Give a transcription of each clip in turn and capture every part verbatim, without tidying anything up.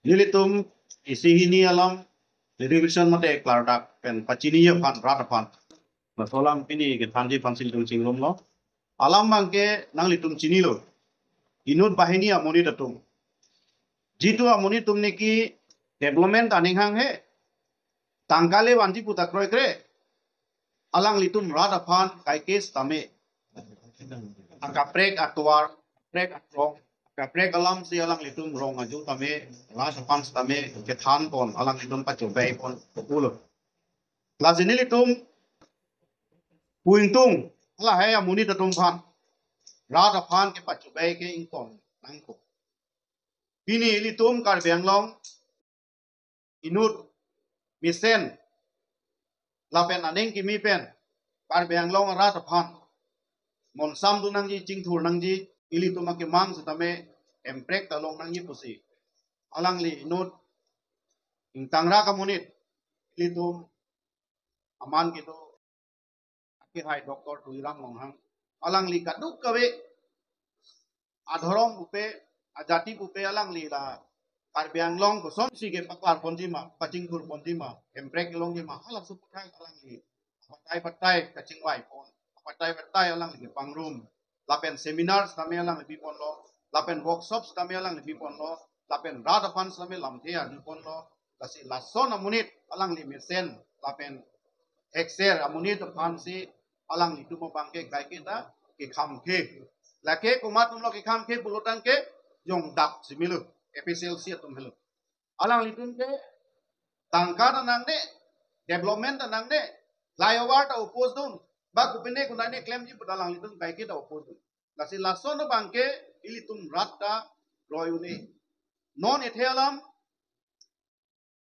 Nelitum isi hini alam revision mate klardak pen pachini aphan rat aphan. Laso alam pini kethanji aphan si nelitum chingrumlo. Alam abangke nanglitum chinilo. Inut banghini amonit atum. Jitu amonit atum niki development aning hanghe. Tangka le vanji pu ta kroikre. Alanglitum rat aphan kaike sitame akaprek atovar, kaprek akrong, kaprek alam si alanglitum rong aju tame, rat aphan sitame kethan pon, alanglitum pachobei pon pulo. Lasi nelitum pu ingtung lahai amonit atum aphan rat aphan kepachobei ke ingtong nangkok. Pini ilitum Karbi Anglong inut mesen lapen aning kimi pen Karbi Anglong arat aphan monsam dun nangji, chingthur nangji, ilitum akemang sitame emprek ta long nangji pusi alangli inut ingtangrak amonit ilitum aman kedo akehai Doctor Tuliram Ronghang, alangli kadokave adhorom pupe, ajati pupe alangli la Karbi Anglong kosonsi kepaklar ponji ma, pachingthur ponji ma, emprek longji ma, halaso aputhak alangli batai batai kachingvai pon, batai batai alangli kepangrum, lapen seminar sitame alangli biponlo, lapen workshop sitame alangli biponlo, lapen rat aphan sitame lamthe arjuponlo. Lasi lason amonit alangli mesen lapen ekser amonit aphansi alanglitum abangke kaike ta kekham ke. Lake komat atumlo kekham ke pulo tangke jongdak si melo, A P H L C atum helo. Alanglitum ke tangka ta nangne, development ta nangne, flyover ta oppose dun, ba kopine konane klemji pu ta alanglitum kaike ta oppose dun. Lasi lason abangke ilitum rat ta roi un-e. Non ethe alam,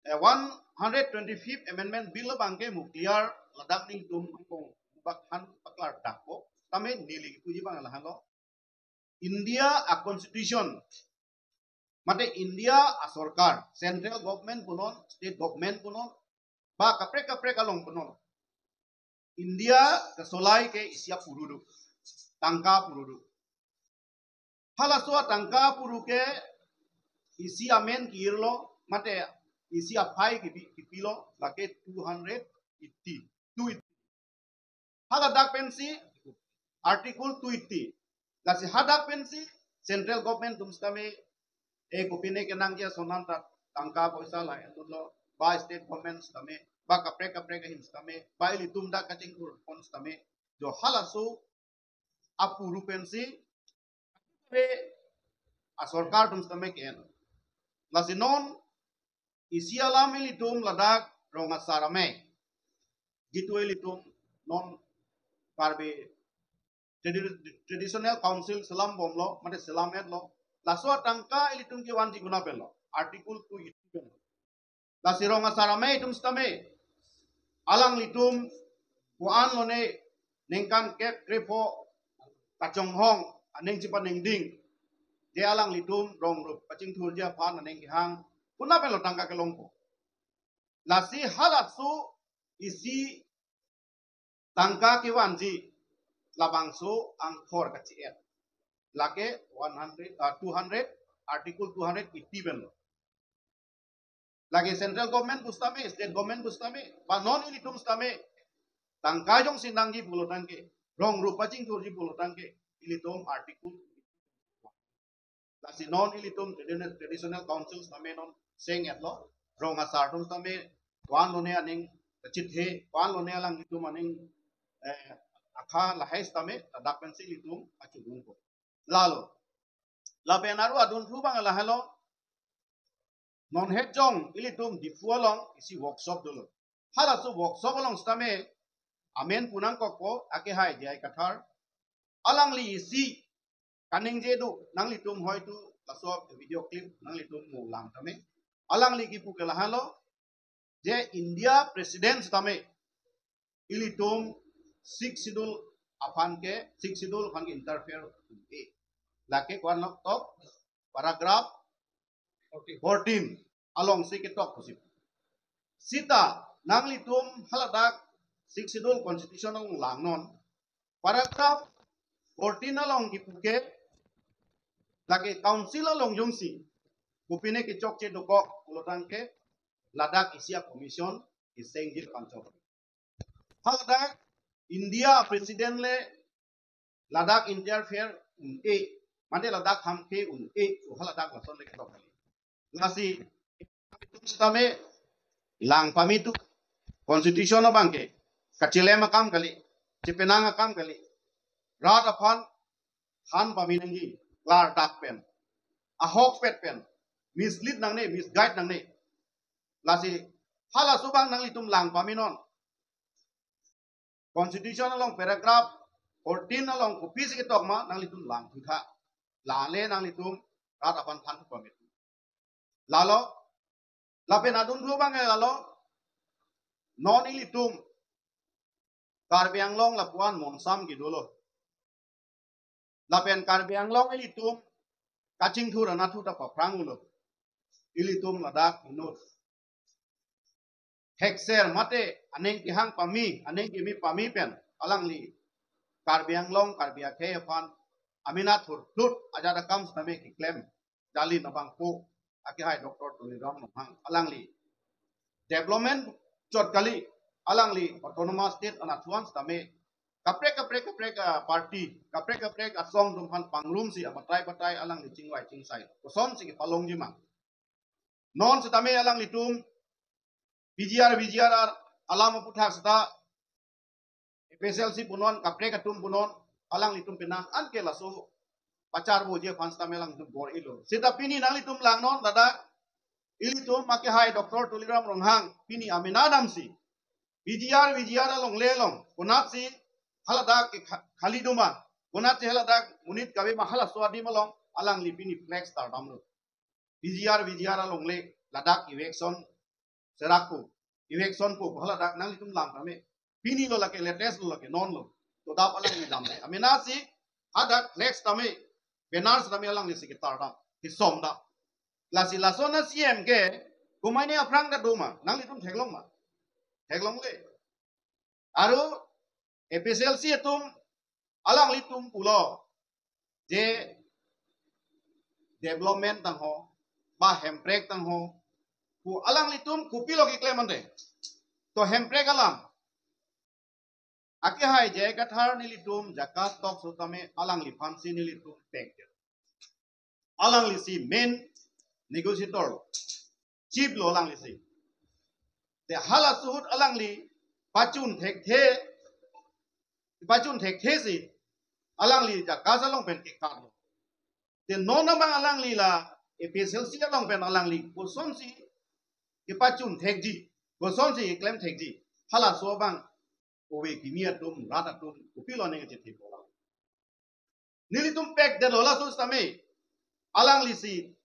eh, one hundred twenty-fifth Amendment Bill abangke mo clear ladak nelitum angkong bak han paklar dakpo. Tame neli puji abang lahenlo. India a constitution, mate India a sorkar, central government punon, state government punon, ba kaprek kaprek along punon, India kesolai ke isi apuru do, tangka apuru do. Halaso atangka apuru ke isi amen kirlo, mate isi aphai kipi, kipilo, lake two hundred eighty, two eighty. Haladak pensi Article two eighty. Lasi hadak pensi central government atum sitame, eh, kopine kenangji ason an ta tangka poisa la endunlo, ba state government sitame, ba kaprek kaprek ahin sitame, ba ilitum dak kachingthur pon sitame, jo halaso apuru pensi pe asorkar atum sitame ke-en. Lasi non isi alam ilitum ladak rong asar amei, jitu ilitum non Karbi Tradi-, Traditional Council selam bomlo, mate selam etlo. Laso atangka ilitum kevanji konat penlo, Article two eighty penlo. Lasi rong asar amei atum sitame, alanglitum ko-an lone ningkan kep krepho kachonghong aning chipaningding, je alanglitum rong rup kachingthurji aphan aning kehang, konat penlo tangka kelongpo. Lasi halaso isi tangka kevanji labangso angthor kachi-et, lake one hundred, ah, two hundred, Article two hundred eighty penlo. Lake central government pu sitame, state government pu sitame, ba non ilitum sitame, tangka jongsi nangji pulo tangke, rong rup kachingthurji pulo tangke, ilitum Article. Lasi non ilitum traditional, traditional council sitame non seng etlo, rong asar atum sitame, ko-an lone aning kachithe, ko-an lone alanglitum aning, eh, akha lahai sitame, ladak pensi ilitum achugungpo. Lalo, lapen aru adunthu abang lahelo, non het jong ilitum Diphu along isi workshop dolo. Halaso workshop along sitame amen pu nangkokpo, akehai J I Kathar. Alangli isi kaningje do, nanglitum hoitu laso video clip nanglitum mo lang tame. Alangli kipu ke lahenlo, je India President sitame ilitum Sixth Schedule aphan ke, Sixth Schedule aphan ke interfere un-e. Lake ko-an nok tok, paragraph fourteen alongsi ketok pusi. Sita nanglitum haladak Sixth Schedule Constitution along langnon, paragraph fourteen along kipu ke, lake council along jongsi Kopine kechokche dokok pulo tangte ladak isi a-commission kesengji aphan chok. Haladak India President le ladak interfere un-e, mate ladak hamke un-e, so haladak lason le ketok kali. Lasi sitame lang pame tu constitution abangke kachelem akam kali, chepenang akam kali. Rat aphan than pame nangji, klardak pen, ahokpet pen, mislead nangne, misguide nangne. Lasi halaso abang nanglitum lang pame non. Constitution along paragraph fourteen along kopisi ketok ma nanglitum langthu tha. Lale nanglitum rat aphan than pame. Lalo, lapen adunthu abang lalo, non ilitum Karbi Anglong lapuan monsam kedolo. Lapen Karbi Anglong ilitum kachingthur anatthu ta paphrang ulo. Ilitum ladak inut thekser mate aning kehang pame, aning keme pame pen alangli Karbi Anglong, Karbi akhei aphan amena thurthlut ajat akam sitame keklem, jalin abangpo akehai Doctor Tuliram Ronghang alangli development chot kali, alangli autonomous state anatthu an sitame kaprek kaprek kaprek, ah, party, kaprek kaprek asong atum aphan pangrumsi abatai batai alangli chingvai chingsai kosonsi kepalongji ma. Non sitame alanglitum P G R, V G R alam aputhak sita A P H L C punon, kaprek atum punon, alanglitum penang anke laso pacharboji aphan sitame alanglitum bor-ilo. Sita pini nanglitum langnon ladak, ilitum akehai Doctor Tuliram Ronghang pini amena damsi P G R, V G R alongle along, konatsi haladak ke kha-, khali do ma, konatsi haladak monit kave ma, halaso adim along alangli pini flex tardamlo. P G R, V G R alongle ladak eviction serakpo, eviction po, haladak nanglitum lang kami. Pini lo lake, latest lo lake, non lo. To dap alangli damle. Amenasi hadak flex tame, banner tame alanglisi ketardam, kesomdam. Lasi lason a-C M ke, komatne aphrang ta do ma, nanglitum theklong ma. Theklongle. Aru A P H L C atum alanglitum pulo je development tangho, ba hemprek tangho, pu alanglitum kopilo keklem ante. To hemprek alam. Akehai J I Kathar nelitum JACAS talk sitame alangliphansi nelitum pek. Alanglisi main negotiator, chief lo alanglisi. Te halaso ahut alangli pachun thekthe, pachun thekthesi alangli JACAS along pen kekatlo. Te non abang alangli la A P H L C along pen alangli kosonsi kepachun thekji, kosonsi keklem thekji, halaso abang ove kimi atum, rat atum kopilo aning chethe polang. Nelitum pekdetlo laso sitame, alanglisi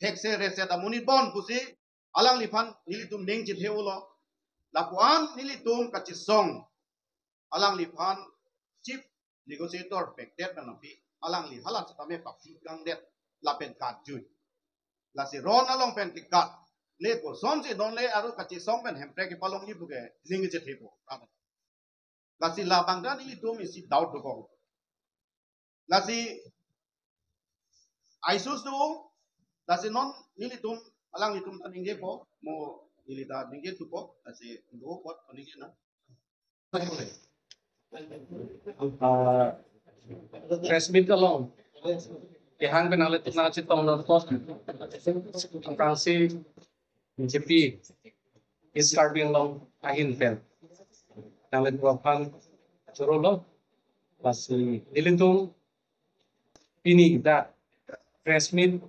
thekse rese ta monit bon pusi alangliphan nelitum ning chethe-olo. Lapuan nelitum kachesong alangliphan chief negotiator pekdet nangpi, alangli hala sitame paksi kangdet lapen katjui. Lasi ron along pen kekat le kosonsi non le aru kachesong pen hemprek kepalongji puke ning chethe po. Lasi labang ta nelitum isi doubt dokok. Lasi aisus do, lasi non nelitum, alanglitum ta ningjepo, mo neli ta ningjethupo, lasi do pot ningje na. Ah, press meet along kehang pen nanglitum nangchetong nangkok aphrangsi B J P East Karbi Anglong ahin pen nanglitum aphan chorolo. Lasi nelitum pini dak press meet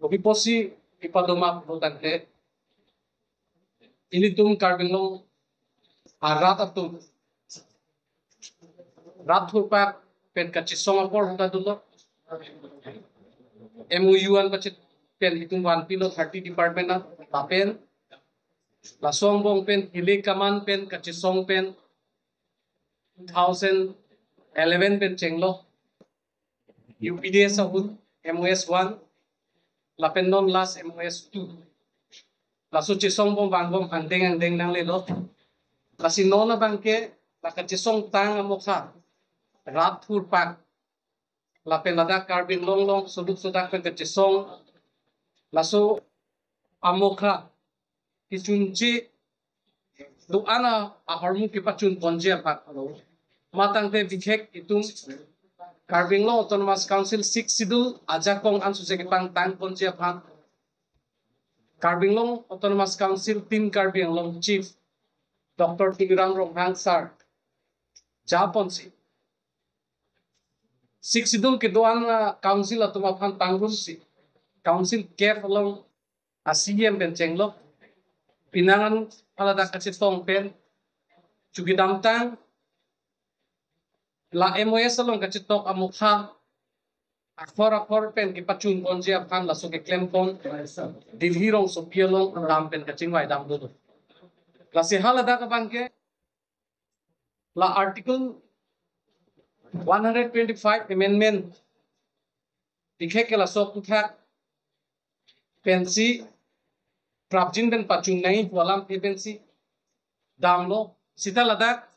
kopi apotsi kepadoma pulotangte, ilitum Karbi Anglong arat atum rat thurpak pen kachesong apor ta dolo. M O U an pachit pen itum vanpilo thirty department an, lapen laso angbong pen ili kaman pen kachesong pen two thousand eleven pen chenglo. U P D S ahut M O S one, lapen non last M O S two. Laso chesong bom vangbom angdeng angdeng nanglelo. Lasi non abangke la kachesong tang amokha rat thurpak, lapen ladak Karbi Anglong along soduk sodak pen kachesong Laso amokha kechunche do-an ahormu kepachun ponji aphan. Matangte bikhek itum Karbi Anglong Autonomous Council Sixth Schedule ajakong ansose kepangtang ponji aphan Karbi Anglong Autonomous Council Team Karbi Anglong Chief Doctor Tuliram Ronghang Sir japonsi Sixth Schedule kedo-an, ah, council atum aphan pangrumsi council cave along a-C E M pen chenglok, pinangan haladak kachetong pen chukidamtang, la M O S along kachetok amokha akhor akhor pen kepachun ponji aphan laso keklem pon Delhi rongsopi along ram pen kachingvai dam dolo. Lasi haladak abangke la Article one hundred twenty-five amendment bikhek ke laso aphuthak pensi prapjin pen pachun nangji pu alamthe pensi damlo. Sita ladak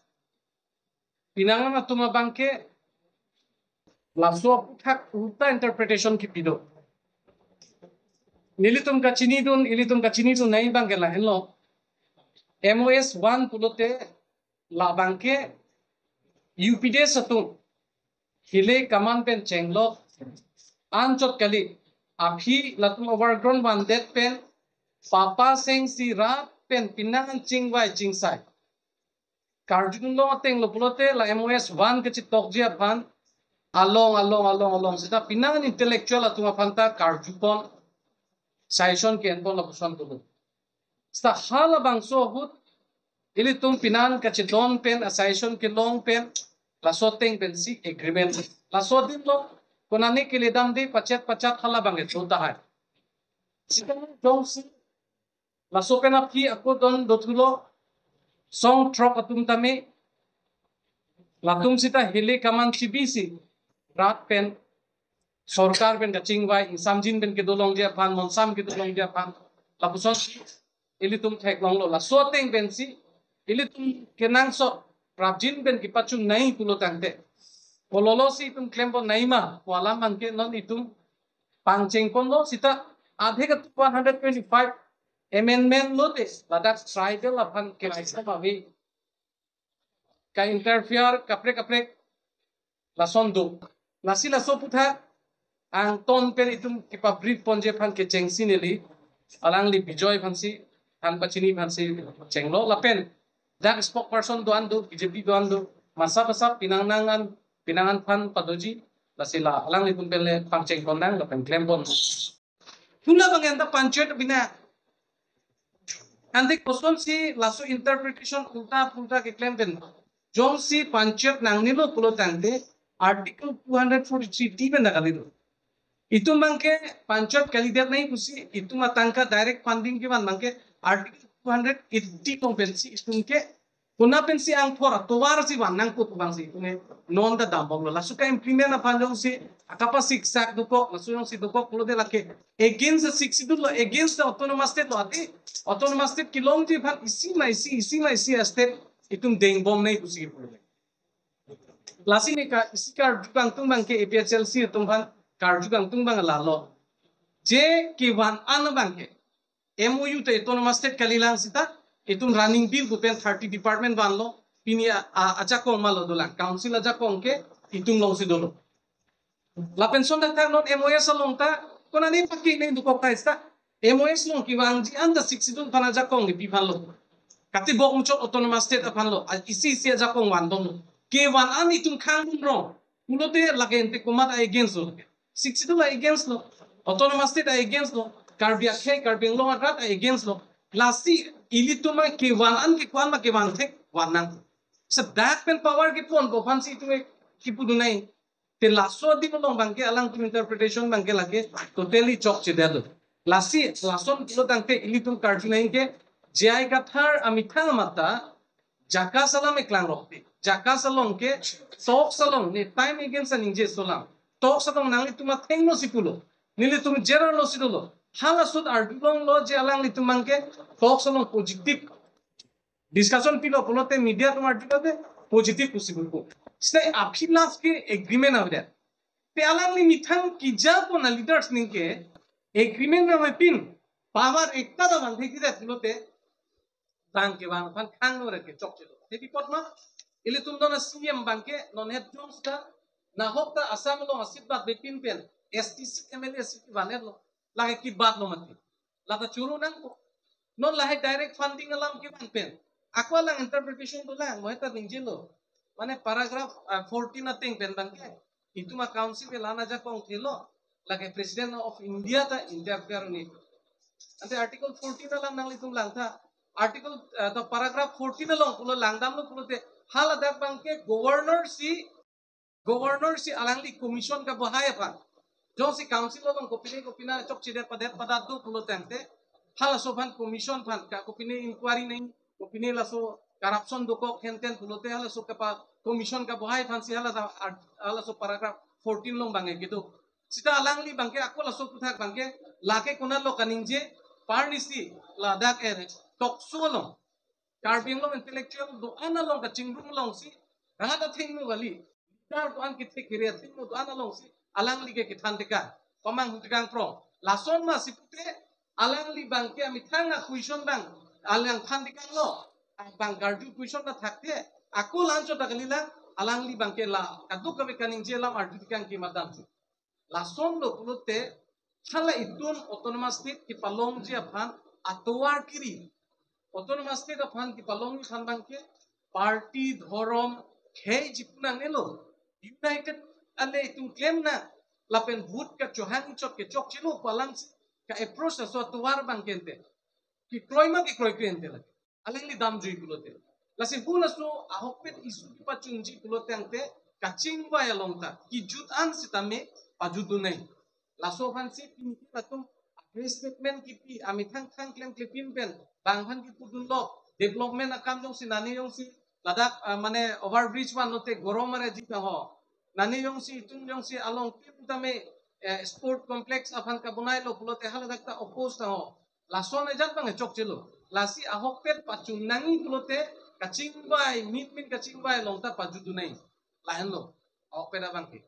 pinangan atum abangke laso aphuthak ulta interpretation kepi do. Nelitum kachinidun, ilitum kachinidun nangji abangke lahenlo. M O S one pulote labangke U P D S atum hile kaman pen chenglok anchot kali, aphi latum overground vandet pen papa sengsi rat pen pinangan chingvai chingsai karjudunlo atenglo pulote la M O S one kachetokji aphan along along along along sita pinangan intellectual atum aphan ta karjupon suggestion ke-enpon lapuson dolo. Sita halabangso ahut ilitum pinangan kachedon pen, a-suggestion kelong pen, laso ateng pensi agreement. Laso adim lo konane keledamde pachet pachat halabang echo tahai. Sita jongsi laso pen aphi ako don dothulo song throk atum tame, latum sita hile kaman chibisi rat pen sorkar pen kachingvai, ingsamjin pen kedolongji aphan, monsam kedolongji aphan, lapuson ilitum theklonglo. Laso ateng pensi ilitum kenangsot prapjin pen kepachun nangji pulo tangte, kololosi itum klempon nangji ma pu alam abangke non itum pangchengponlo. Sita adhe ka two hundred twenty-five amendment lote ladak tribal aphan kelaisam ave, ka-interfere kaprek kaprek lason do. Lasi laso aphuthak angton pen itum kepa-brief ponji aphan kechengsi neli alangli Bijoy aphansi, than pachini aphansi chenglo. Lapen dak spokesperson do-an do, B J P do-an do, masap asap pinangan, pinangan aphan padoji, lasi la alanglitum pen le pangchengpon nang lapen klempon. Hula bang anta panchayat bina. Ante kosonsi laso interpretation ulta pulta keklem pen. Jongsi panchayat nangnelo pulo tangte Article two hundred forty-three D pen nakalilo. Itum abangke panchayat kalidet nangji pusi itum atangka direct funding kevan abangke Article two hundred eighty tong pensi itum ke kona pensi angthor atovarsi van nangkok abangsi itum ke non ta dambomlo. Laso ka-implement aphan jongsi akapa siksak dokok, laso jongsi dokok pulote lake against the Sixth Schedule lo, against the autonomous state lo, ati autonomous state kelongji aphan isi ma isi, isi ma isi a-state itum dengbom nangji pusi pulote. Lasi ne ka isi karju kangtung abangke A P H L C atum aphan karju kangtung abang lalo. Je kevan an abangke M O U te autonomous state kalilang sita itum running bill pu pen thirty department vanlo, pini a, a, ajakong malo dolang, council ajakong ke itum longsi dolo. Lapen son dak non M O S along ta konane pake nangji dokok ta sita M O S along kevangji anta Sixth Schedule aphan ajakong kepi aphanlo. Katibok muchot autonomous state aphanlo, a, isi isi ajakong vandunlo. Kevan an itum khang dun rong pulote lake ante komat a-against lo. Sixth Schedule a-against lo. Autonomous state a-against lo. Karbi akhei, Karbi Anglong arat a-against lo. Lasi ilitum ma kevan an kekuan ma kevan thek van nang. Sita dak pen power keponpo aphansi itum ke kipudun nangji. Te laso adim along abangke alangtum interpretation abangke lake totally chokchedetlo. Lasi lason pulo tangte ilitum karju nangji ke J I Kathar amethang mata JACAS alam eklang rokte, JACAS along ke talks along ne time against aningje aso alam. Talks along nanglitum athengno si pulo, nelitum jera lo si dolo. Hala ahut arjulonglo je alanglitum abangke talks along positive discussion pilo pulote media atum arjulote positive pusi pupo. Sita aphi last ke agreement avedet. Te alangli methang kejapon a-leaders aning ke Agreement nangpepin power ekta ta bang thekji det pulote bang ke bang aphan khang nore ke chokchelo. Te pi apot ma ilitum don a-C E M bang ke non het jong sta nahok ta Assam along a-seat bat pepin pen S T seat M L A seat van-etlo. Lake kebatlo mati. Lata churu nangpo. Non lahai direct funding alam kevan pen. Ako alang interpretation dolang, mo heta ningjelo. Mane paragraph ah, fourteen ateng pen bang ke. Itum a-council ke la-an ajakong thelo. Lake President of India ta interfere un-e. Ante Article fourteen alam nanglitum langtha. Article ah, to paragraph fourteen along pulo langdamlo pulote haladak bang ke governor si governor si alangli commission kabohai aphan. Jongsi council along kopine kopine chokchedet padet padat do pulo tangte halaso aphan commission aphan ka kopine inquiry nangji, kopine laso corruption dokok henten pulote halaso kapa commission kabohai aphan si hala halaso paragraph fourteen along bang ke kedo. Seta alangli bang ke ako laso puthak bang ke lake konatlo kaningje, parnisi ladak er tokso along Karbi Anglong intellectual do-an along kachingrum alongsi rahat athengno kali. Dar do-an kethek kere athengno do-an alongsi alangli ke kethan tekang, pamanghu tekang prong. Lason ma si pute alangli bang ke amethang a-question bang alang than tekanglo. Bang karju question ta thakte ako la-anchot ta kalilang, alangli bang ke la kaduk kave kaningje alam arju tekang ke madam si. Lason lo pulote hala itum autonomous state kepalongji aphan atovar kiri. Autonomous state aphan kepalongji aphan bang ke party, dhorom, khei jipu nangnelo. United ale itum klem nang lapen vote kachohang chot ke chokchelo pu alam si ka-approach laso atovar bang ke ante. Kekroi ma kekroikre ante lake. Alangli damjui pulote. Lasi halaso ahokpet issue kepachunji pulo tangte kachingvai along ta kejut an sitame pajutdun nai. Laso aphansi pini ke latum a-press statement kipi amethang thang klemkle pin pen bang aphan kepudunlo, development akam jongsi nane jongsi ladak ah, mane overbridge vanlote gorom arajit ho. Nane jongsi itum jongsi along pin tame eh, sport complex aphan kabonailo pulote haladak ta oppose ho. Lason ajat bang chokchelo. Lasi ahokpet pachun nangji pulote kachingvai, mitmin kachingvai along ta pajutdun nai. Lahenlo ahokpet abang ke.